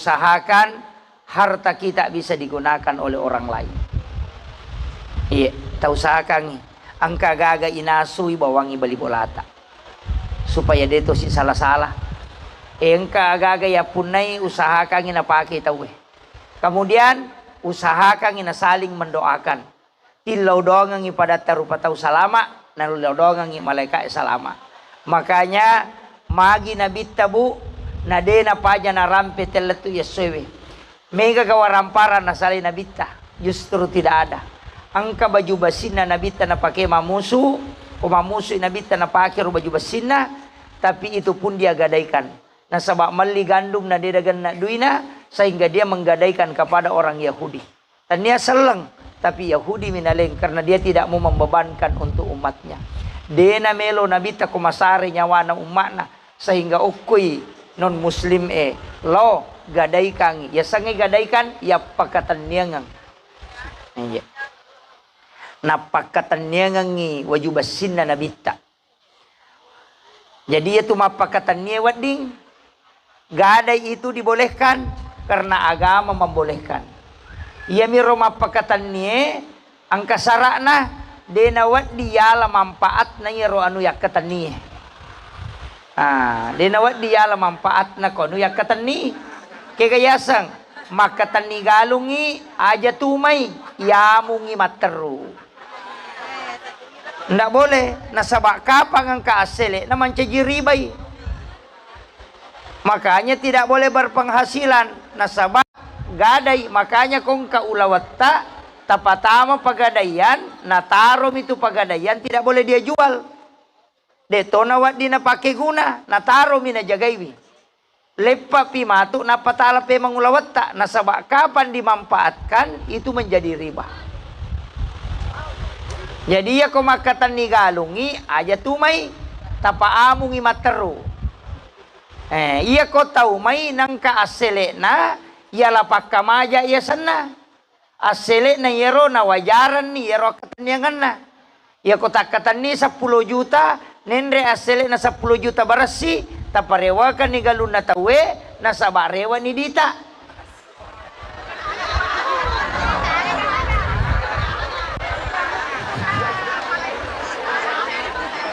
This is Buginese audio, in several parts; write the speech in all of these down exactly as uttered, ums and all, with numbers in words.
Usahakan harta kita bisa digunakan oleh orang lain. Iya, tau usahakangngi. Engka gaga inasui bawangngi bali bolata. Supaya de tosi sala-sala. Eh, engka gaga yappunnai usahakangngi napake tauwe. Kemudian usahakangngi na saling mendoakan. Tillau doangengngi padatta rupa tau salama, nallau doangengngi malaeka'e salama. Makanya magi Nabitta, Bu, na de napaja narampe tellettu yessoewe. Mega ga waramparang nasalai Nabitta? Justru tidak ada. Engka baju basinna Nabitta napake mamusu, ko mamusui Nabitta napake ro baju basinna, tapi itu pun dia gadaikan. Nasaba melli gandum na de dagenna duina, sehingga dia menggadaikan kepada orang Yahudi. Tania selleng, tapi Yahudi minaleng karena dia tidak mau membebankan untuk umatnya. Dena melo Nabitta ko masare nyawana umma'na, sehingga okkoi non muslim e lo gadaikangngi. Yasengnge gadaikan, yappakatenniangeng. Iya. Nappakatenniangengngi waju bessinna Nabitta. Jadi, iyatu mappakatennie wedding, gadai itu dibolehkan karena agama membolehkan. Iyamiro mappakatennie engka sara'na, de nawedding yala manfaatna iyaro anu yakkatennie. Ah, de nawedding yala manfaatna ko anu yakkatenni. Kega yaseng, makkatenni galungngi, aja tumai, yamungngi matteru. Ndak boleh, nasaba kapang engka assele'na mancaji ribai. Makanya tidak boleh berpenghasilan, nasaba gadai. Makanya ko engka ulawetta tapatama pagadaian, nataromi tu pagadaian, tidak boleh dia jual. De to nawedding napake guna, nataromi najagaiwi. Leppapi matu napatala pemeng ulawetta, nasaba kapang dimanfaatkan itu menjadi riba. Jadi, iyako makkatenni galungngi, aja tumai, tapaamungngi matteru. Eh, iyako tau mai nengka assele'na, iyala pakkamaja iyasenna. Assele'na iyaro nawajarenni iyaro akkatenniangenna. Iyako takkatenni seppulo juta, nenre assele'na seppulo juta baressi, taparewakanni galunna tauwe, nasaba rewani dita.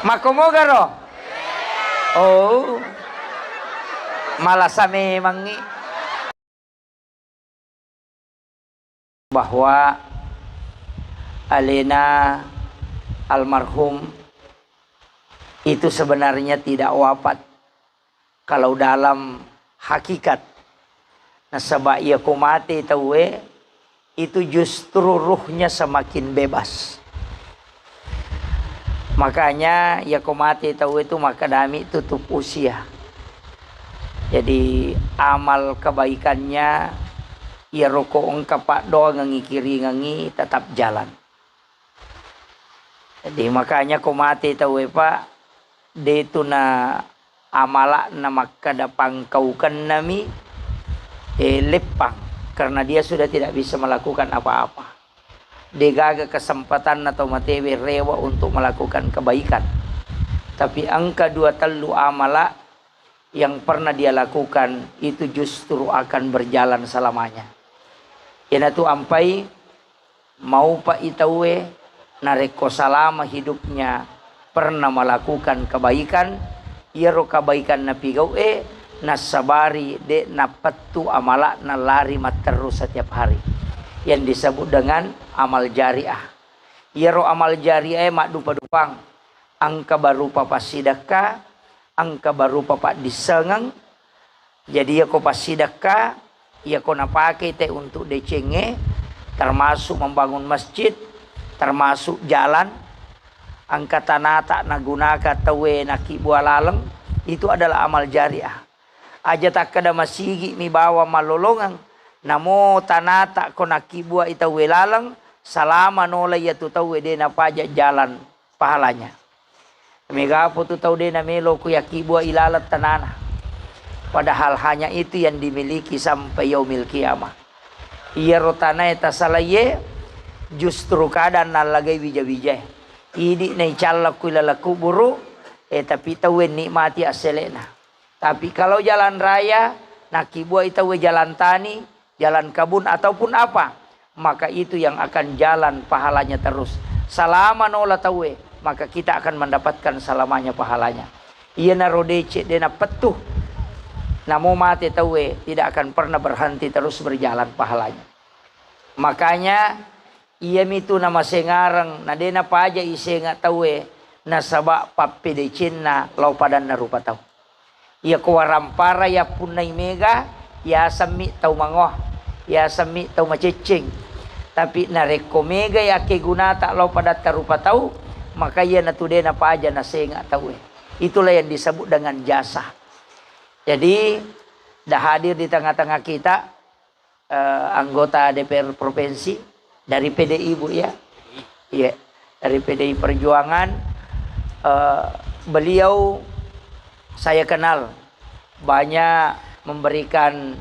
Makkomogaro? Oh, malasa memangngi. Bahwa alena almarhum itu sebenarnya tidak wafat kalau dalam hakikat. Nasaba iyako mate tauwe, itu justru ruhnya semakin bebas. Makanya, iyako mate tauwe tu makkedami tutup usia. Jadi, amal kebaikannya, iyaro ko engka paddoangengngi kiringengngi, tetap jalan. Jadi, makanya ko mate tauwe, Pak, de tu na amala'na makkeda pangkaukennami, eh, leppang, karena dia sudah tidak bisa melakukan apa-apa. Degaga kesempatanna tau matewe rewa untuk melakukan kebaikan. Tapi engka dua tellu amala yang pernah dia lakukan itu justru akan berjalan selamanya. Iyanatu ampai maupai tauwe narekko salama hidupnya pernah melakukan kebaikan, iyaro kebaikan napigau'e nassabari de napettu amala'na lari matteru setiap hari, yang disebut dengan amal jariah. Iyaro amal jariah e maddupa-dupang, engka berupa passidekka, engka berupa paddissengeng. Jadi, iyako passidekka, iyako napakei te untuk decengnge, termasuk membangun masjid, termasuk jalan, engka tanata nagunaka tauwe nakibbua laleng, itu adalah amal jariah. Aja takkeda masigi mi bawang mallolongeng, namo tanata ko nakkibbuai tauwe laleng, salama nola iyatu tauwe de napaja jalan pahalanya. Megapo tu tau de namelo ku yakkibbuai laleng tanana. Padahal hanya itu yang dimiliki sampai yaumil qiyamah. Iyaro tanae tasalaiye justru kadang nallagai wija-wijae. Idi naicalla ku ilaleng kuburu, eh, tapi tauwe nikmati assele'na. Tapi kalau jalan raya, Nakkibuai tauwe jalan tani, jalan kabun, ataupun apa, maka itu yang akan jalan pahalanya terus. Salama nola tauwe, maka kita akan mendapatkan selamanya pahalanya. Iyanaro deceng de napettu. Namo mate tauwe, tidak akan pernah berhenti, terus berjalan pahalanya. Makanya, iyamitu namasengareng, na de napaja isenga tauwe, nasaba pappedecenna lao padanna rupa tau. Iyako warampara yappunnai mega, yasemmi tau mangoa, yasemmi tau macecceng. Tapi narekko mega yakkegunata lao padatta rupa tau, maka iyanatu de napaja nasenga tauwe. Itulah yang disebut dengan jasa. Jadi, dah hadir di tengah-tengah kita, eh, anggota D P R provinsi dari P D I, Bu, ya. Iya, dari P D I Perjuangan. Eh, beliau saya kenal banyak memberikan,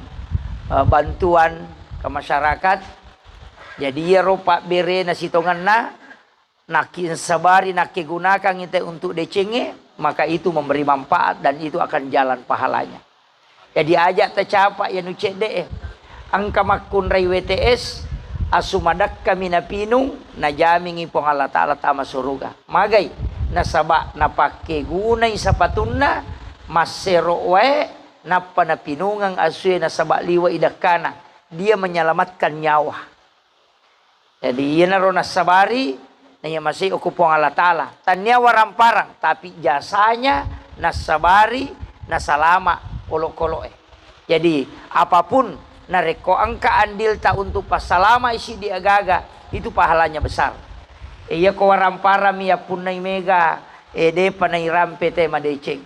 eh, bantuan ke masyarakat. Jadi, iyaro pabberena sitongenna, nakki-, sabari nakkegunakangngi te untuk decengnge, maka itu memberi manfaat dan itu akan jalan pahalanya. Jadi, aja tacapa yanu cedde'e. Engka makkunrai W T S, asu madekkami napinung, najamingi Puang Allah Ta'ala tama suruga. Magai? Nasaba napakkegunai sapatunna, massero wae, nappa napinungeng asue nasaba liwa idekkana. Dia menyelamatkan nyawa. Jadi, iyanaro nassabari, naiya masei okko Puang Allah Ta'ala. Tannia waramparang, tapi jasanya nassabari, nasalama olokolo'e. Jadi, apapun, narekko engka andilta untuk passalamai siddi agaga, itu pahalanya besar. E, iyako waramparami yappunnai mega, e, depa nairampe te madeceng.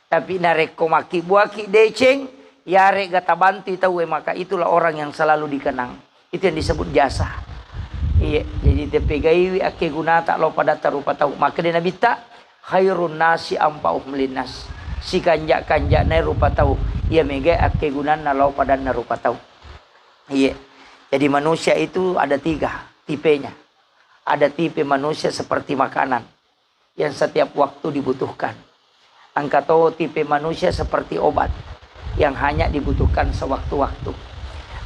Tapi narekko makkibbuaki deceng, yarega tabantui tauwe, maka itulah orang yang selalu dikenang. Itu yang disebut jasa. Iya, jadi tepegaiwi akkegunata lao padatta rupa tau. Makkeda Nabitta, "Khairun nasi anfa'uhum linnas." Sikanja-kanjana rupa tau, iya mega akkegunanna lao padanna rupa tau. Iya. Jadi manusia itu ada tiga tipenya. Ada tipe manusia seperti makanan yang setiap waktu dibutuhkan. Engka to tipe manusia seperti obat yang hanya dibutuhkan sewaktu-waktu.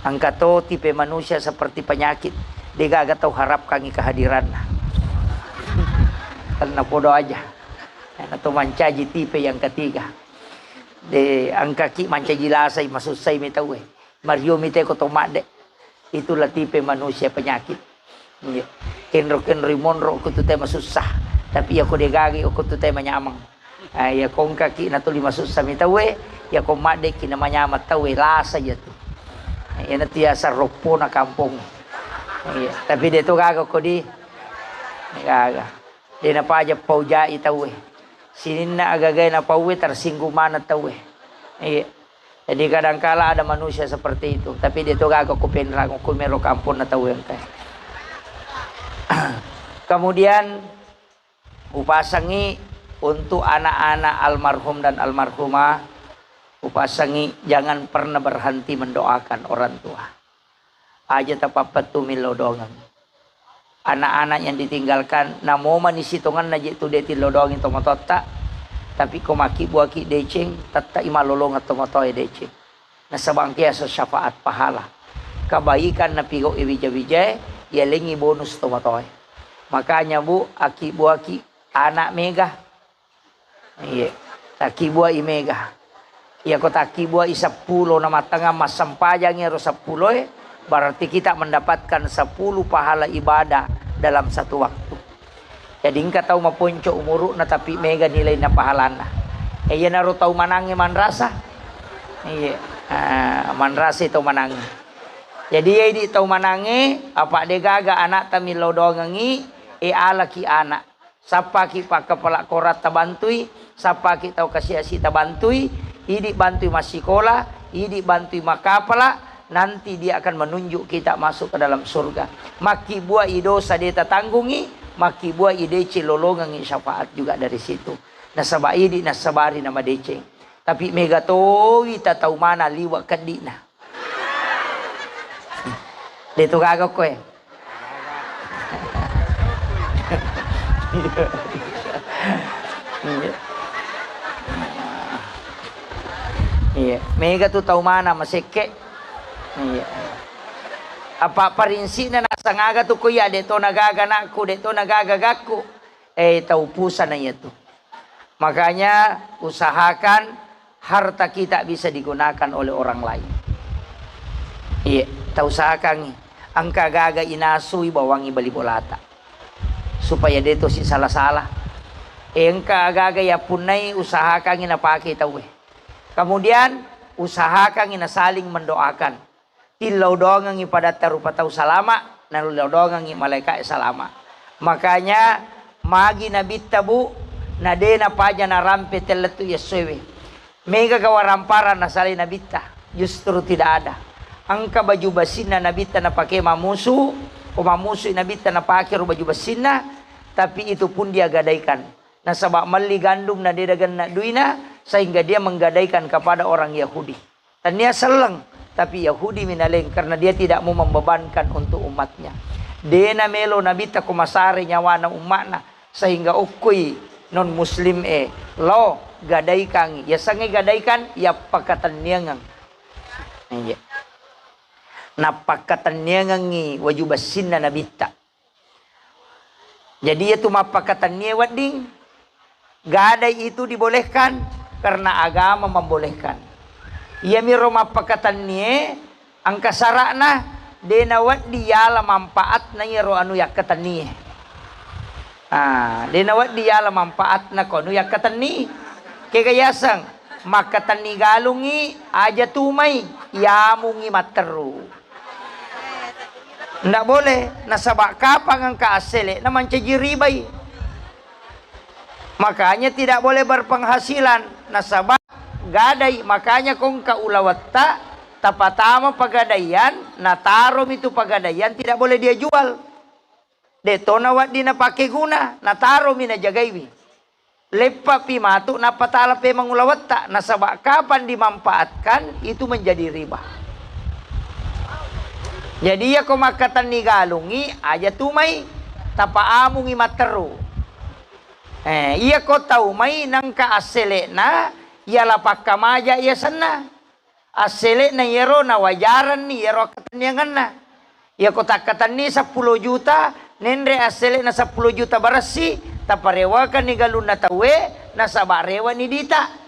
Engka to tipe manusia seperti penyakit, degaga tau harapkangi kehadiranna. Tenna podo aja. Ena to mancaji tipe yang ketiga. De, engkaki mancaji lasai, masussai mi tauwe. Mario mite ko to madde. Itulah tipe manusia penyakit. Iya. Kenro-kenroi monro ko tu te masussa. Tapi iya ko degagi ko tu te manyameng. Ah, iya ko engkaki na tuli masussa mi tauwe, iya ko madde ki na manyameng tauwe, lasa iya tu. Iya na tiasa roppona kampong. Iya. Tapi de to gaga ko di. Gaga. De napaja paujai tauwe. Sininna agaga na pauwe tersinggung mana tauwe. Iya. Jadi kadangkala ada manusia seperti itu, tapi de to gaga ko penrang, ko melo kamponna tau engka. Kemudian upasangi untuk anak-anak almarhum dan almarhumah, upasangi jangan pernah berhenti mendoakan orang tua. Aja tapappettu millau doangeng. Anak-anak yang ditinggalkan, namo mani sitongenna je tu de tillau doangi tomatoatta, tapi ko makkibbuaki deceng, tettai malolongeng tomatoae deceng. Nasaba engka yaseng syafaat pahala. Kebaikan napigau e wija-wijae, yalengi bonus tomatoae. Makanya, Bu, akkibbuaki anak mega. Iya. Takkibbuai mega. Iyako takkibbuai seppulo na mattengngang massempajangi ero seppuloe, berarti kita mendapatkan sepuluh pahala ibadah dalam satu waktu. Jadi engka tau maponco umuru'na tapi mega nilaina pahalanna. E, iyanaro tau manangnge manrasa. Iya. Ah, manrasai tau manangnge. Jadi iya idi tau manangnge, apa degaga anakta millau doangengi, e alaki anak. Sappaki pakkapala korang tabantui, sappaki tau kasiasi tabantui, idi bantui massikola, idi bantui makkapala, nanti dia akan menunjuk kita masuk ke dalam surga. Makkibbuai dosa de tatanggungi, makkibbuai deceng lolongengi syafaat juga dari situ. Nasaba idi nassabari namadeceng. Tapi mega toi tatau mana liwa keddi'na. De to gaga koe. Iya. Iya, mega tu tau mana masekke. Iya. Apa parinsi'na naseng aga tu ko iya de' to nagaga anakku, de' to nagaga gakku. Eh, tau pusana iya tu. Makanya usahakan harta kita bisa digunakan oleh orang lain. Iya, tau usahakan engka gaga inasui bawangi bali bolata. Supaya de' to si sala-sala. Eh, engka gaga yappunnai usahakan napake tauwe. Kemudian usahakan na saling mendoakan. Tillau doangengngi padatta rupa tau salama, nallau doangengngi malaika'e salama. Makanya magi nabitta, Bu, na de' napaja narampe tellettu yessoewe. Mega ga waramparang nasalai nabitta, justru tidak ada. Engka baju basinna nabitta napake mamusu, ko mamusui nabitta napake ro baju basinna, tapi itu pun dia gadaikan. Nasaba melli gandum na de' dagenna duina, sehingga dia menggadaikan kepada orang Yahudi. Tania selleng, tapi Yahudi minaleng karena dia tidak mau membebankan untuk umatnya. De' namelo nabitta ko masare nyawana umma'na, sehingga okkoi non muslim e lo gadaikan, yasengnge gadaikan, yappakatenniangeng. Iya. Nappakatenniangengngi waju bessinna nabitta. Jadi, iyatu mappakatennie wedding, gadai itu dibolehkan karena agama membolehkan. Iyamiro mappakatennie engka sara'na, de' nawedding yala manfaatna iyaro anu yakkatennie. Ah, de' nawedding yala manfaatna ko anu yakkatenni. Kega yaseng, makkatenni galungngi, aja tumai, yamungngi matteru. Ndak boleh, nasaba kapang engka assele'na mancaji ribai. Makanya tidak boleh berpenghasilan, nasaba gadai. Makanya ko engka ulawetta tapatama pegadaian, nataromi tu pegadaian tidak boleh dia jual. De' to nawedding napake guna, nataromi najagaiwi. Leppapi matu nappatala pemeng ulawetta, nasaba kapang dimanfaatkan itu menjadi riba. Jadi, iyako makkatenni galungngi, aja tumai, tapaamungngi matteru. Eh, iyako tau mai nengka assele'na, iyala pakkamaja iyasenna. Assele'na iyaro nawajarenni iyaro akkatenniangenna. Iyako takkatenni seppulo juta, nenre assele'na seppulo juta baressi, taparewakanni galunna tauwe, nasaba rewani dita.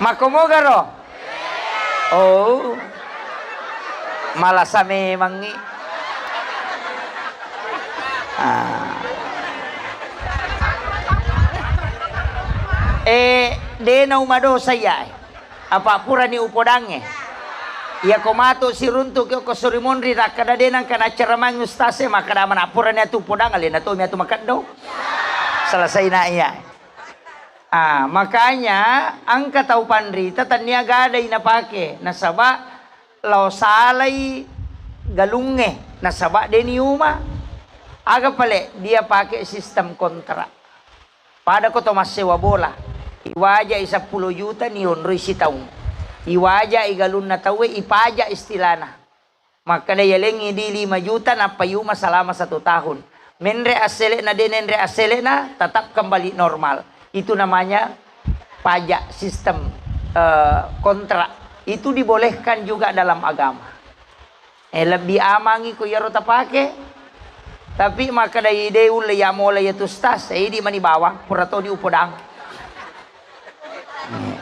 Makkomogaro? Oh. Malasa memangngi. Ah. Eh, de' naumadosa iya, eh. Apa purani upodangnge? Iyako matu siruntuki okko suri monri, takkada de' nengka naccaramaing ustaz e, makkada mana purani atu upodang, alena tomi atu makeddo. Selesai na iya. Ah, makanya engka tau panrita tania gadai napake, nasaba lao salai galungnge, nasaba de' niuma. Aga pale dia pake sistem kontrak. Pada ko to massewa bola, iwajai seppulo juta, nionroi sitaung. Iwajai galunna tauwe, ipaja istilana. Makkeda yalengngi di lima juta, nappa yuma selama satu tahun. Menre assele'na, de' nenre assele'na, tetap kembali normal. Itu namanya pajak sistem, eh, kontrak. Itu dibolehkan juga dalam agama. Eh, lebbi amangngi ko iyaro tapake. Tapi makkedai de' ulle iya mola iyatu ustaz, eh, idi mani bawang, pura toni upodang. Eh.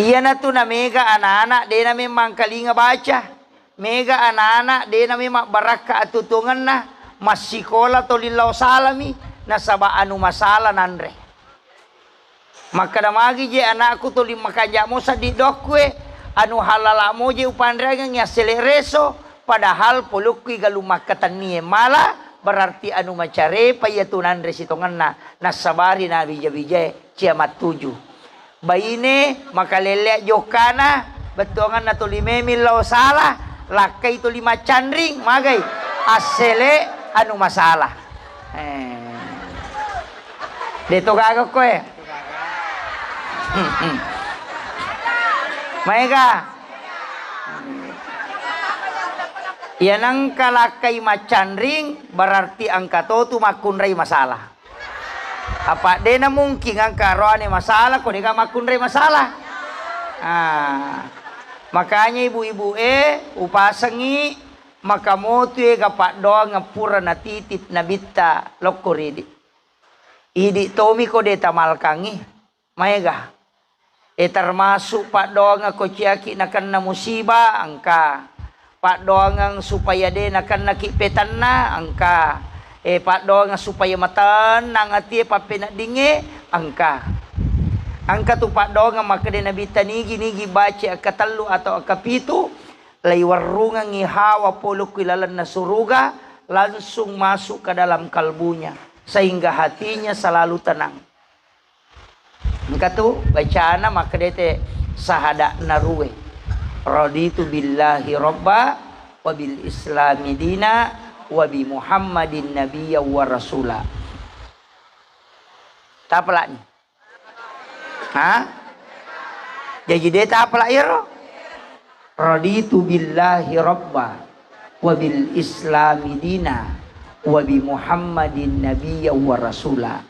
Iyanatu namega anak-anak de' namemmang kalinga baca. Mega anak-anak de' namemmang barakka atutuongenna, massikola toli lao salami, nasaba anu masala nanre. Makkeda magi je anakku tuli makanja' mo seddi dokkue, anu halala mo je upanreangengngi assele' reso, padahal polokku igalung makkatennie mala, berarti anu macarepa iyatu nanre sitongenna, nassabari na wija-wijae cia mattuju. Baine makalellea jokkana, bettuanganna tuli memi lao sala, lakkai tuli maccanring, magai assele' anu masala. Eh. De' to gaga koe. Hmm, hmm. Maega. Iya nengka lakkai maccanring, berarti engka totu makkunrai masalah. Apa dena mungkin engka roane masalah ko dega makkunrai masalah. Ah. Makanya ibu-ibu e, upasengi maka motu ega paddoangeng pura natitip nabitta lokko ridi. Idi tomi ko de tamalkangi. Maega. E, termasuk paddoangeng ko ciaki nakenna musibah, engka. Paddoangeng supaya de nakennaki petanna, engka. E, paddoangeng supaya matennang atie pappeneddingnge, engka. Engka tu paddoangeng makkeda Nabitta nigi-nigi baca akkatellu atau akkapitu, laiwerrungengngi hawa pole ku ilalenna suruga, langsung masuk ke dalam kalbunya, sehingga hatinya selalu tenang. Engka tu bacana makkedete sahada'na ruwe. Raditu billahi robba, wa bil islami dina, wa bi Muhammadin nabiyya wa rasula. Tapalani. Ha? Jaji de tapala iyaro? Raditu billahi robba, wa bil islami dina, wa bi Muhammadin nabiyya wa rasula.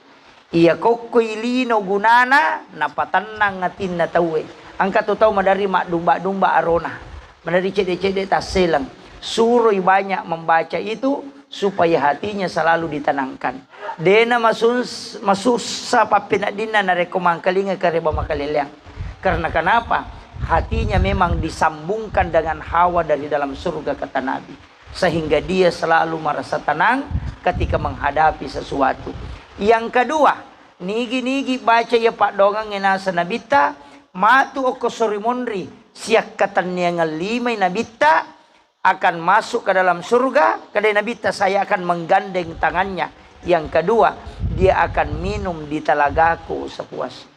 Iya kokkoi lino gunana, napatennang atinna tauwe. Engka tu tau maderri maddumba-dumba arona. Maderri cedde-cedde tasseleng. Suroi banyak membaca itu supaya hatinya selalu ditenangkan. Dena masus-, masussa pappeneddinna narekko mangkalinga kareba makaleleang. Karena kenapa? Hatinya memang disambungkan dengan hawa dari dalam surga, kata Nabi. Sehingga dia selalu merasa tenang ketika menghadapi sesuatu. Yang kedua, nigi-nigi baca iya paddoangengnge naseng Nabitta, matu okko sori monri, siakkatenniangeng limai Nabitta, akan masuk ke dalam surga, kedai Nabitta, saya akan menggandeng tangannya. Yang kedua, dia akan minum di telagaku sepuasnya.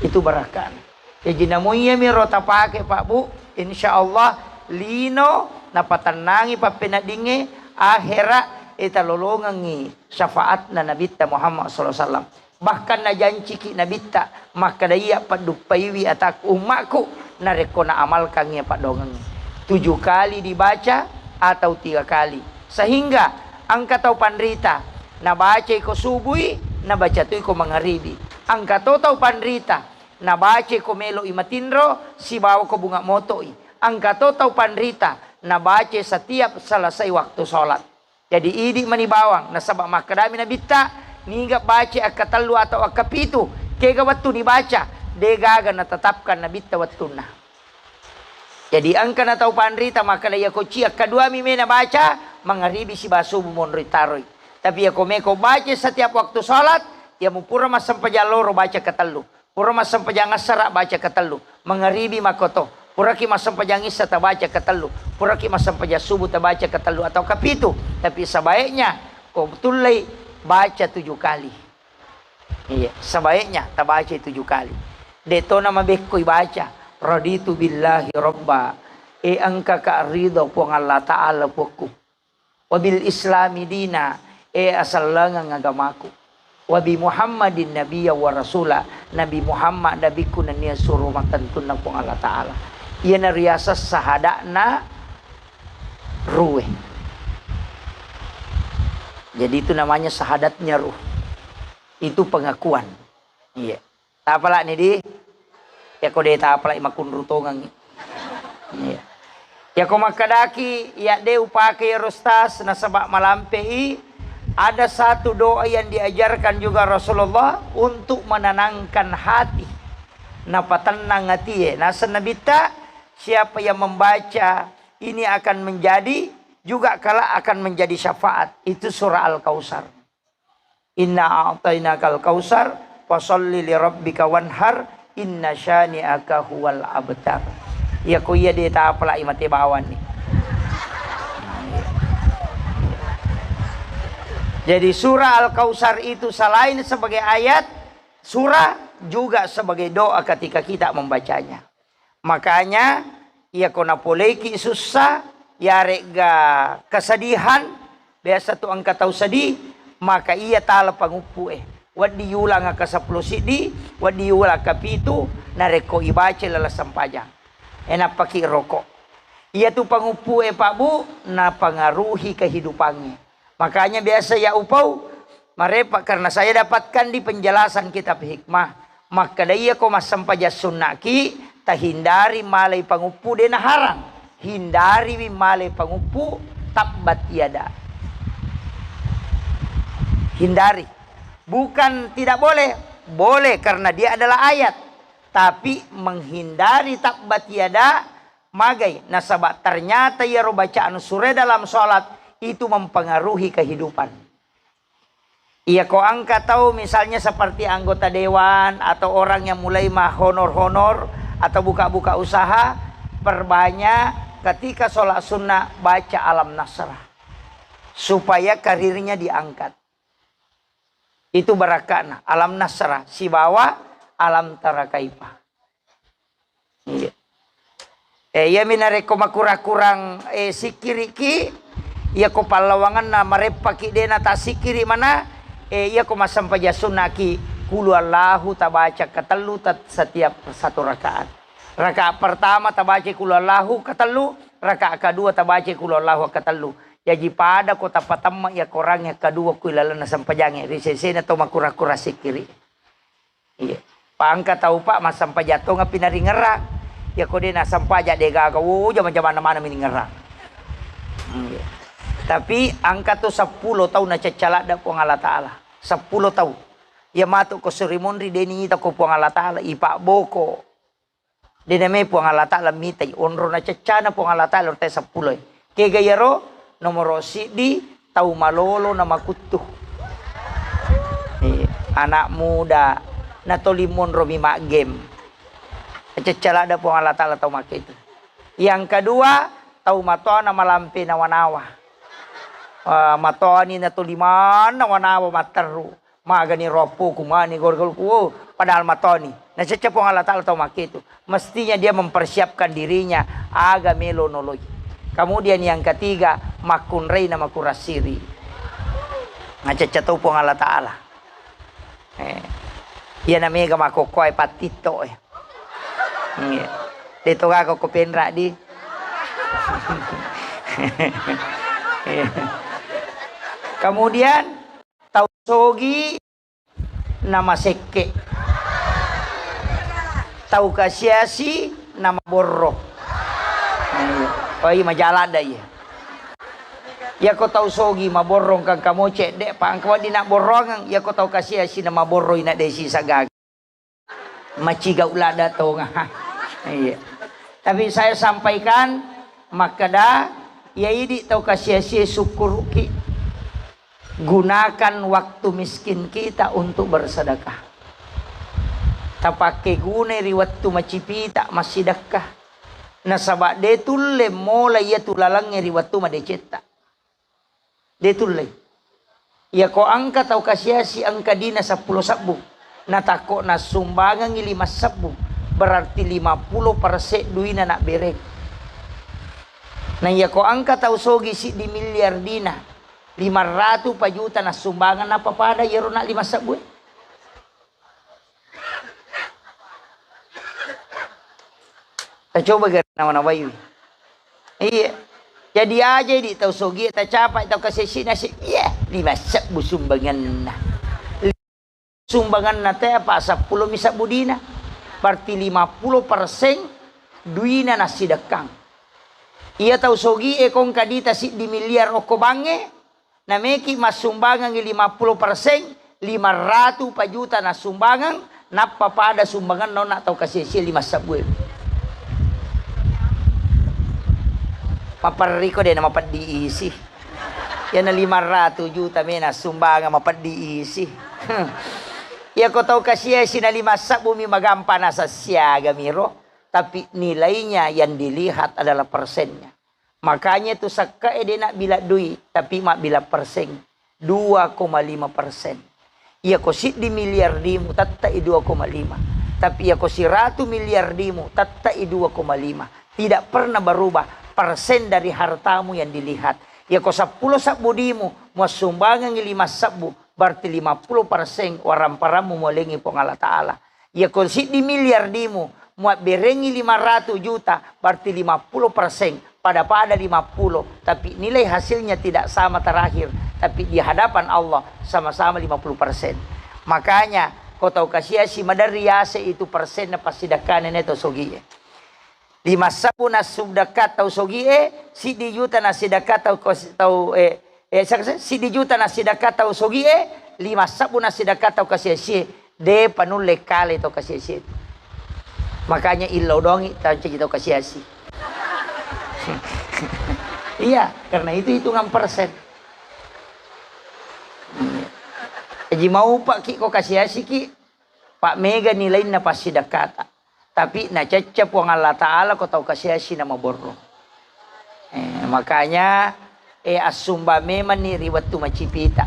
Itu barakana. Jaji namo iyami ro tapake, Pak Bu, insya Allah lino napatennangi pappeneddingnge, akhera e talolongengngi syafaatna Nabitta Muhammad sallallahu alaihi wasallam. Bahkan najanciki Nabitta, makkeda, iya padduppaiwi atakku, ummakku, narekko naamalkangngi paddoangengnge. Tujuh kali dibaca atau tiga kali. Sehingga engka tau panrita, nabacai ko subui, nabaca toi ko mangaribi. Engka to tau panrita, nabacai ko melo'i matinro, sibawa ko bunga moto'i. Engka to tau panrita, nabacai setiap selesai waktu sholat. Jadi, idi mani bawang, nasaba makkedami Nabitta, niga baca akkatellu atau akkapitu, kega wettu nibaca, degaga natetapkan Nabitta wettunna. Jadi, engka na tau panrita makkeda, iya ko ci akkaduami mena baca, mangaribi siba subu monroi taroi. Tapi iya ko meko baca setiap waktu sholat, iya mupura massempajang loro baca katellu. Pura massempajang assara baca katellu, mangaribi makkoto. Puraki massempajang issa tabaca katellu, puraki massempajang subuh tabaca katellu atau kapitu. Tapi sebaiknya ko tullei baca tujuh kali. Iya, sebaiknya tabaca tujuh kali. De to na mabekkoi baca, raditu billahi robba. E, engka ka ridho Puang Allah Ta'ala, Puakku. Wabil Islami dina, e, asellengeng agamaku. Wabi Muhammadin nabiyya wa rasula, Nabi Muhammad nabikku nennia suro mattentunna Puang Allah Ta'ala. Iyana riaseng sahada'na ruwe. Jadi itu namanya syahadatnya ruh. Itu pengakuan. Iya. Tapalani di? Yako de tapalai makunru tongengi. Iya. Yako makkedaki, ya de upake ya Ustaz, nasaba malampe i, ada satu doa yang diajarkan juga Rasulullah untuk menenangkan hati. Napatennang atie. Naseng Nabitta, siapa yang membaca ini akan menjadi, juga kelak akan menjadi syafaat. Itu surah Al-Kautsar. Inna a'tainakal kautsar, fasholli li rabbika wanhar, inna syani'aka huwal abtar. Iya ko iya de tapalai mate bawanni. Jadi surah Al-Kautsar itu selain sebagai ayat surah, juga sebagai doa ketika kita membacanya. Makanya, iya ko napoleiki sussa, yaregga kesedihan, biasa tu engka tau sedih, maka iya tala panguppu e. Wedding yulang ka seppulo siddi, wedding yulang ka pitu, narekko ibaca laleng sempajang. E, nappaki roko. Iyatu panguppu e, Pak Bu, napengaruhi kehidupannya. Makanya biasa ya upau, marepa, karena saya dapatkan di penjelasan kitab hikmah. Makkeda iyako massempajang sunnaki, tahindari malai panguppu, de naharang. Hindariwi malai panguppu, tabbat yada. Hindari. Bukan tidak boleh, boleh karena dia adalah ayat. Tapi menghindari tabbat yada, magai, nasaba ternyata iyaro bacaan sure dalam sholat itu mempengaruhi kehidupan. Iyako engka tau misalnya seperti anggota dewan atau orang yang mulai mahonor-honor atau buka-buka usaha, perbanyak ketika sholat sunnah baca Alam Nasrah supaya karirnya diangkat. Itu barakana Alam Nasrah sibawa Alam Tara Kaifa. Iya. Eh, iyami narekko makurang-kurang, eh, sikkiriki, iyako pallawangenna mareppaki dena tassikkiri mana, eh, iyako massempajang sunnaki, kulu Allahu tabaca katellu tat-, setiap satu rakaat. Rakaat pertama tabaca kulu Allahu katellu, rakaat kedua tabaca kulu Allahu katellu. Jaji pada ko tapatemma iya Korang yang kedua ku ilalenna sempajangnge, ri sesena to makurang-kurang sikkiri. Iya. Pa engka tau, Pak, massempajang tonga pi naringerang. Iya ko de nassempajang de gaga, wo, jama-jamanna maneng mi ningerang. Iya. Tapi engka tu seppulo tau nacecca ladde Puang Allah Taala. Seppulo tau. Iya matu ko suri monri de niita ko Puang Allah Taala, ipa boko. De name Puang Allah Taala mitai, onro naceccana Puang Allah Taala, onro te seppulo e. Kega iyaro? Nomoro siddi, tau malolo na makuttu. Eh, anak muda, natoli monro mi maggame. Cecca ladde Puang Allah Taala tau make itu. Yang kedua, tau matoa na malampe nawa-nawa. Ah, matoani natoli mannawa-nawa matteru. Magani roppo kumani gol-gol ku, oh, padahal matoni. Nacecca Puang Allah Taala tau makketu. Mestinya dia mempersiapkan dirinya aga melo noloi. Kemudian yang ketiga, makkunrai na makurang siri. Nacecca tau Puang Allah Taala. Eh. Iya na mega makokkoe pattitto e. Iya. De to gaga ko penra di. Iya. Kemudian tau sogi na masekke, tau kasiasi na maborro. Oh iya, majaladda iya. Iyako tau sogi maborro engka mo cedde, pa engka wedding nabborroangeng, iyako tau kasiasi na maborro ina desi sagaga. Maciga ulada tonga. Iya. Tapi saya sampaikan, makkeda, iya idi tau kasiasi sukkuruki. Gunakan waktu miskin kita untuk bersedekah. Tapake gunai ri wettu macipita massidekka. Nasaba de tulle mola iyatu lalengnge ri wettu madecetta. De tulle. Iyako engka tau kasiasi engka dina seppulo sebbu, natakko nassumbangengngi lima sebbu, berarti lima puluh persen duina nabbereng. Na iyako engka tau sogi siddi miliar dina, lima ratu pa juta nassumbangeng, nappa pada iyaro na lima sebbu e? Tacoba gare nawa-nawaiwi. Iya. Jadi aja di tau sogi, tacapai tau kasesina si, iya, lima sebbu sumbanganna. Sumbanganna te apa seppulo mi sebbu dina. Berarti lima puluh persen duina nassidekkang. Iya tau sogi e kongka dita siddi miliar okko bangnge, nameki massumbangengngi lima puluh persen, lima ratu pa juta nassumbangeng, nappa pada sumbangenna onna tau kasiesie lima sebbu e. Maperriko de namapeddi isi. Iyana lima ratu juta mena sumbangeng mapeddi isi. Iyako tau kasiesi na lima sebbu mi magampa nasessiaga miro, tapi nilainya yang dilihat adalah persennya. Makanya tu sakka e de nabbila dui, tapi mabbila persen. Dua koma lima persen. Iyako siddi miliar dimu, tette'i dua koma lima. Tapi iyako siratu miliar dimu, tette'i dua koma lima. Tidak pernah berubah persen dari hartamu yang dilihat. Iyako seppulo sebbu dimu, muassumbangengngi lima sebbu, berarti lima puluh persen waramparammu mualengngi Puang Allah Ta'ala. Iyako siddi miliar dimu, muabberengngi lima ratu juta, berarti lima puluh persen pada-pada lima puluh, tapi nilai hasilnya tidak sama terakhir, tapi di hadapan Allah sama-sama lima puluh persen. Makanya, ko tau kasiasi maderri yase itu persenna passidekkana ne tau sogie. Lima sebbu nassidekka tau sogie, siddi juta nassidekka tau kos-, tau, eh, eh, sa-, sa-, siddi juta nassidekka tau sogie, lima sebbu nassidekka tau kasiasie, depa nulle kale tau kasiasie. Makanya illau dongi tau caji tau kasiasi. Iya, karena itu hitungan persen. Jadi mau pak ki ko kasiasi ki, pak mega nilainna passidekkata. Tapi nacecce Puang Allah Ta'ala ko tau kasiasi na maborro. Eh, makanya, eh, assumba memanni ri wettu macipita.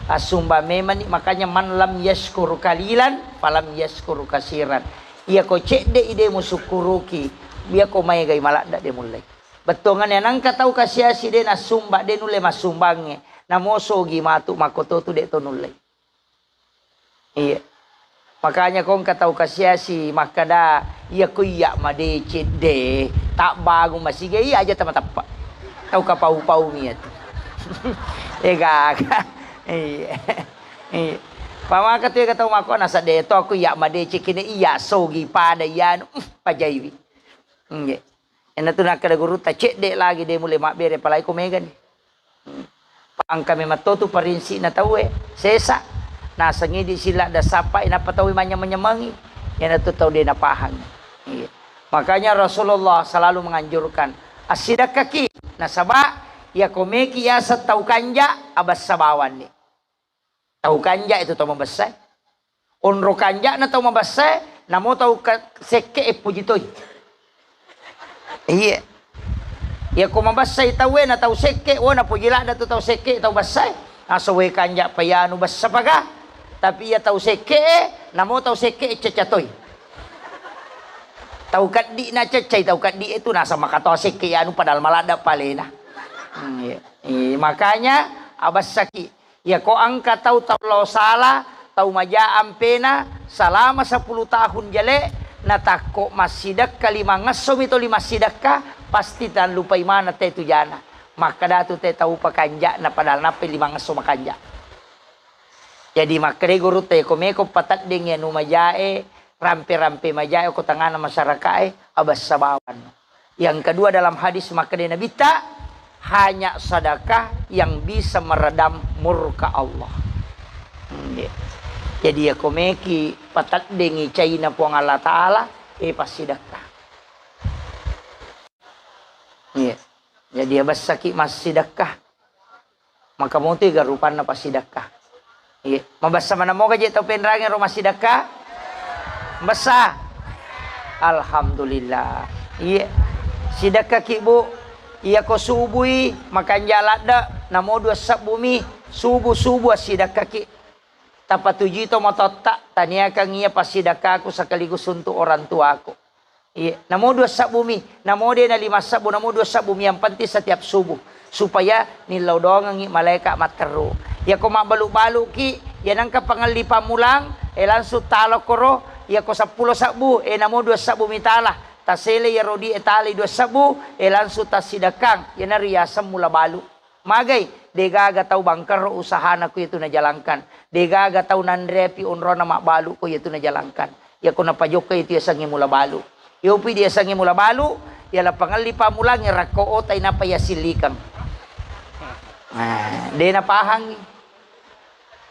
Assumba memanni, makanya, "Man lam yashkur qalilan, falam yashkur kasiran." Iya ko cedde i de musukkuruki, iya ko maegai maladda de mullei. Bettuangannya nangka tau kasiasi de nassumba, de nulle massumbangnge. Namo sogi matu makkototu de to nullei. Iya. Makanya ko engka tau kasiasi makkeda, "Iya ko iya madeceng de, tabbangung masiga iya aja tamatappa." Tau kapau-pau mi iyatu. Eh, gaga. Iya. Iya. Pamaka tu ega tau mako nasa de to ko iya madeceng kene iya sogi pada iyanu, uh, pajaiwi. Iya. Iyanatu nakkeda gurutta, "Cedde lagi de mulle mabbere, apalagi ko megani." Engka memang totu parinsi'na tauwe, sesa. Naseng idi sila da sappai, nappa tauwe manyameng-nyamengi. Iyanatu tau de napahangi. Iya. Makanya Rasulullah selalu menganjurkan, "Assidekkaki, nasaba iya ko meki yaseng tau kanja, abessa bawanni." Tau kanja itu tau mabessa. Onro kanja'na tau mabessa, namo tau ka-, sekke e puji toi. Iya. Iya ko mabessai tauwe na tau sekke, wo napuji ladda tu tau sekke, tau bessa. Aso we kanja payanu bessa paga. Tapi iya tau sekke e, namo tau sekke e caca toi. Tau keddi na cacai tau keddi e tu nasa makatoa sekke anu padahal maladda palena. Hmm, iya. Iya, makanya abessaki. Iya ko engka tau, tau lao sala, tau maja ampena, salama sepuluh tahun jale, natakko massidekka limang esso mi toli massidekka, pasti tallupai maneng te tu jana. Makkeda tu te tau pakanja, na padahal nappai limang esso makanja. Jadi makkeda gurutta, iya ko meko pateddengi anu majae, rampe-rampe majae ko tengana masyarakae, abessa bawanno. Yang kedua, dalam hadis makkeda Nabitta, hanya sedekah yang bisa meredam murka Allah. Hmm, iya. Jadi iya ko meki pateddengi caina Puang Allah Ta'ala, eh, passidekka. Iya. Jadi iya bessaki massidekka. Maka motu ga rupanna passidekka. Iya, mabessa maneng moga je tau penrange ro massidekka? Bessa. Alhamdulillah. Iya. Sidekka ki, Bu. Iya ko subui makanja ladde, namo dua sebbu mi, subu-subu assidekka ki. Tapatujui to matotta, taniakan iya passidekkaku sekaligus untuk orang tuaku. Iya, namo dua sebbu mi, namo de na lima sebbu, namo dua sebbu mi, yang penting setiap subuh. Supaya nillau doangengngi malaeka matteru. Iya ko mabbalu-balu ki, iya nengka pangelli pammulang, eh, langsung tala koro, iya ko seppulo sebbu, eh, namo dua sebbu mi tala. Tasele iya rodi e tali dua sebbu, eh, langsung tassidekkang, iya na riaseng mula balu. Magai, degaga tau bangkerro usahana ko iyatu najalangkan. Degaga tau nanrepi onrona mabbalu ko iyatu najalangkan. Iyako napajokka iyatu yasengnge mula balu. Iyopi diyasengnge mula balu, iyala pangelli pammulang iyarakko otai nappa yasillikeng. Nah, de napahangngi.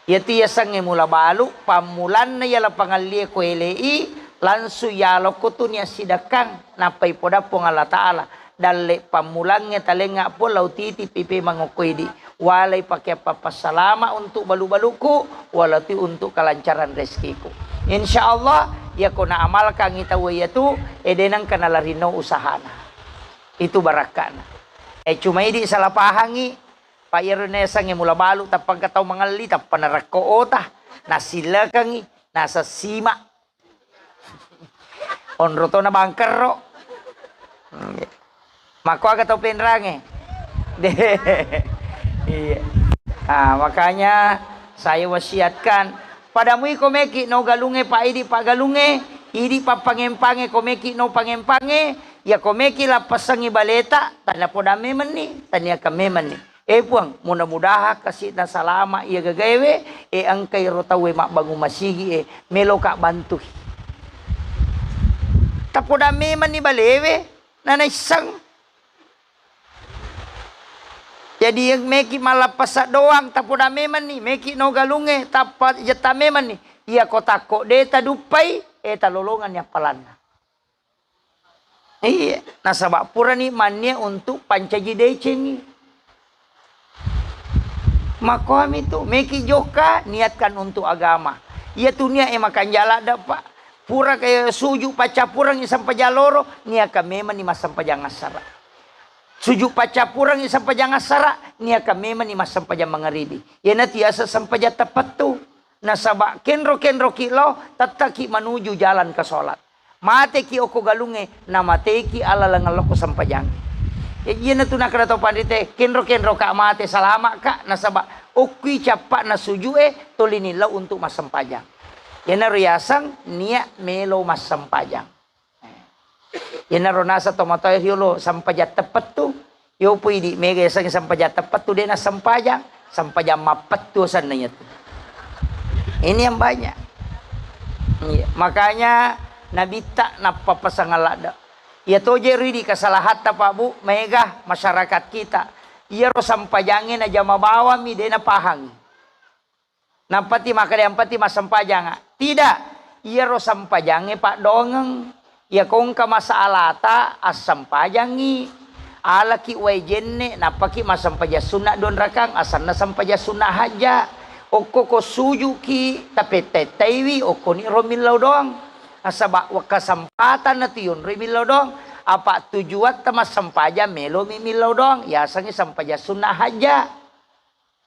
Iyatu yasengnge mula balu, pammulanna iyala pangellie ko elei, langsung yalokko tu niassidekkang, nappa ipoda Puang Allah Ta'ala. Dalle pammulangnge talengnga pong lao titipi pemeng okko idi. Walai pake appappasalama untuk balu-balukku, walai tu untuk kelancaran rezekiku. Insya Allah, iyako naamalkangngi tau iyatu, ede nengka nalarinno usahana. Itu barakkana. Eh, cuma idi salah pahangngi, Pak, iyaro nayasengnge mula balu, tappa engka tau mangelli, tappa narekko ota, nasilekengngi, nasessima. Onro tona bangkerro. Makko aga tau penrange? De. Iya. Ah, makanya saya wasiatkan, pada mui ko meki no galunge, Pak, idi paggalunge, idi pappangempange ko meki no pangempange, Iyako meki lappessangngi baleta, tania podang memenni, taniakan memenni. Eh, Puang, mudah-mudahan kasi'na salama iya gagaewe, eh, engkai ro tauwe mabbangung masigi, eh, meloka bantui. Tapodang memenni balewe, nanaisseng. Jadi, meki mallappessa doang, tapodang memenni, meki no galungnge, tappa jetta memenni. Iyako takko de taduppai, eh, talolonganni appalanna. Iya, nasaba purani mannia untuk pancaji decengi. Makoami tu, meki jokka, niatkan untuk agama. Iya tu niat e makanja ladde, Pak. Pura kaya suju paccappurengngi sempajang loro, niakan memenni massempajang assara. Suju paccappurengngi sempajang assara, niakan memenni massempajang mangaribi. Iyanatu yaseng sempajang teppettu. Nasaba kenro-kenroki lao, tettaki manuju jalan ke sholat. Mateki okko galungnge, namateki alaleng lokko sempajang. Ya, iyanatu nakkeda tau panrite, kenro-kenroka mate, salama'ka, nasaba okkui cappa'na sujue, tolini lao untuk massempajang. Iyanaro yaseng niat melo massempajang. Iyanaro naseng tomatoa riolo sempajang teppettu, yopo idi mega yasengnge sempajang teppettu, de nassempajang, sempajang mappettu asenna iyatu. Ini yang banyak. Iya, makanya Nabitta nappa pasang ladde. Iya toje ridi kesalahatta, Pak Bu, mega masyarakat kita. Iyaro sempajangnge najama bawammi, de napahangi. Nappati makkeda, "Yang penting massempajanga." Tidak. Iyaro sempajangnge paddoangeng. Iyako engka masalata, assempajangngi. Alaki wae jenne, nappaki massempajang sunna dua rakang, asenna sempajang sunna hajja. Okko ko sujuki, tapetta-ettaiwi, okkoni ro millau doang. Nasaba wa-, kesempatan natu yonroi millau doang. Apa tujuatta massempajang, melomi millau doang. Yasengngi sempajang sunna hajja.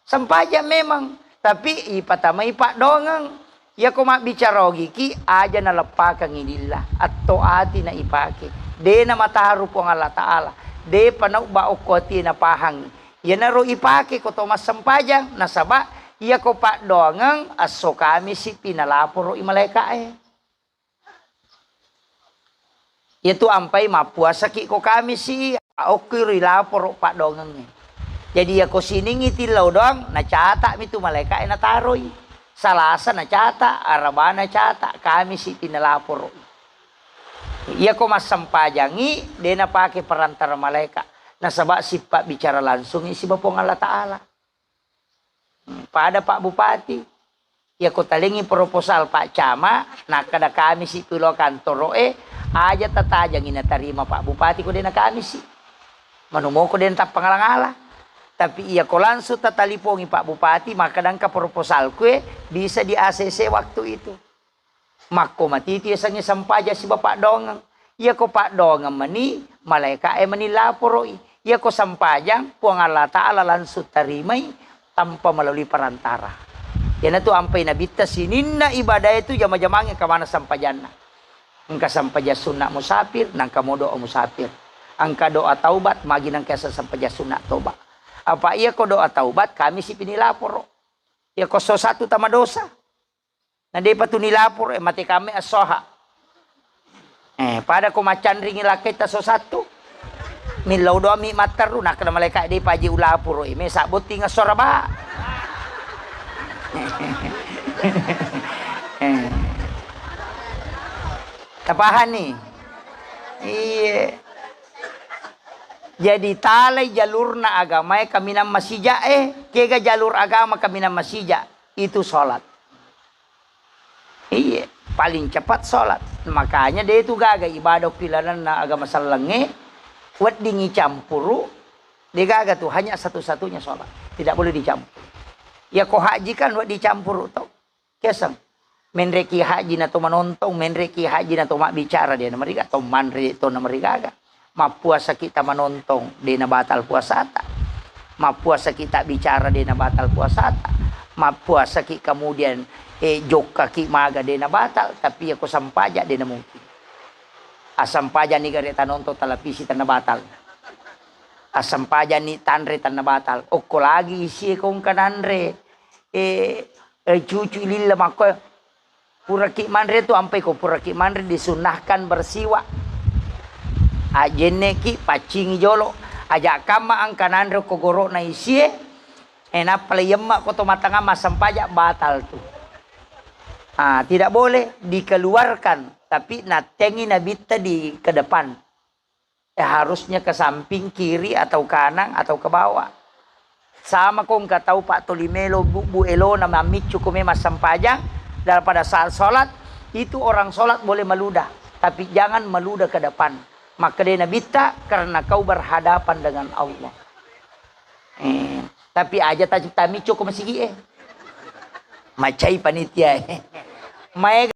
Sempajang memang, tapi ipatamai paddoangeng. Iyako mabbicara ogiki, aja naleppakengngi lillah, atto ati na ipake. De namataru Puang Allah Ta'ala, depa naubba okko atie napahangngi. Iyanaro ipake ko to massempajang, nasaba iyako paddoangeng esso Kamisi pi nalaporo i malaeka'e. Iyatu ampai mappuasaki ko Kamisi, okkiro ilaporo paddoangengnge. Jadi, iyako siningngi tillau doang, nacata'mi tu malaeka'e nataroi. Salasa nacata, Araba nacata, Kamisi pi nalaporo. Iyako massempajangngi, de napake perantara malaeka, nasaba sippa bicara langsungngi siba Puang Allah Ta'ala. Hmm, pada Pak Bupati. Iyako talengngi proposal Pak Camat, nakkeda Kamisi pi lao kantoro'e, aja tatajangngi natarima Pak Bupati ko de na Kamisi. Manumoko de natappa ngala-ngala. Tapi iyako langsung tatalipongi Pak Bupati, makkeda engka proposalku e, bisa di A C C waktu itu. Makko matiti yasengnge sempajang siba paddoangeng. Iyako paddoangeng mani, malaeka'e mani laporo'i. Iyako sempajang, Puang Allah Ta'ala langsung tarimai tanpa melalui perantara. Iyanatu ampai Nabitta sininna ibadae tu jama-jamangnge engka maneng sempajanna. Engka sempajang sunna musafir, nangka mo doa musafir. Engka doa taubat, magi nangka yaseng sempajang sunna toba. Apa iyako doa taubat, Kamisi pi nilaporo. Iyako so satu tama dosa. Na depa tu nilaporo, eh, mate kame assoha. Eh, pada ko macanringi lakkaitta so satu. Millau doang mi matteru, nakkeda malaeka, "De paji ulaporo, eh, mesa botting esso raba." Eh. Tapahani? Iye. Jadi talai jalurna agamae kaminang masija, eh, kega jalur agama kaminang masija, itu sholat. Iya, paling cepat sholat. Makanya de tu gaga ibadah pilananna agama sellengnge, weddingi campuru, de gaga tu, hanya satu-satunya sholat. Tidak boleh dicampur. Ya ko haji kan wedding campuru to. Keseng. Menreki haji na to manontong, menreki haji na to mabbicara de namariga, to manre de to namarigaga. Mappuasaki ta manontong, de nabatal puasata. Mappuasaki ta bicara, de nabatal puasata. Mappuasaki kemudian, eh, jokkaki maga, de nabatal, tapi ya ko sampaja, de namungkin. Asampajanni gare tanontong televisi, tenna batal. Asampajanni tanre, tenna batal. Okko lagi isi ko engka nanre. Eh, eh, cucu lilla makko. Puraki manre tu ampai ko puraki manre disunnahkan bersiwak. Ajjenneki, paccingi jolo. Aja kamma engka nanre ko goro'na isie, e, nappa le yemma ko to matangang massempajang, batal tu. Ah, tidak boleh dikeluarkan, tapi nattengi Nabitta di ke depan. Eh, harusnya ke samping, kiri, atau kanan, atau ke bawah. Sama ko engka tau, Pak, toli melo bu, bu elona mammiccu ko memang sempajang, dan pada saat sholat, itu orang sholat boleh meludah, tapi jangan meludah ke depan. Makkeda Nabitta, karena kau berhadapan dengan Allah. Eh, tapi aja ta-, tamiccu ko masigi, eh. Macai panitia, eh. Maega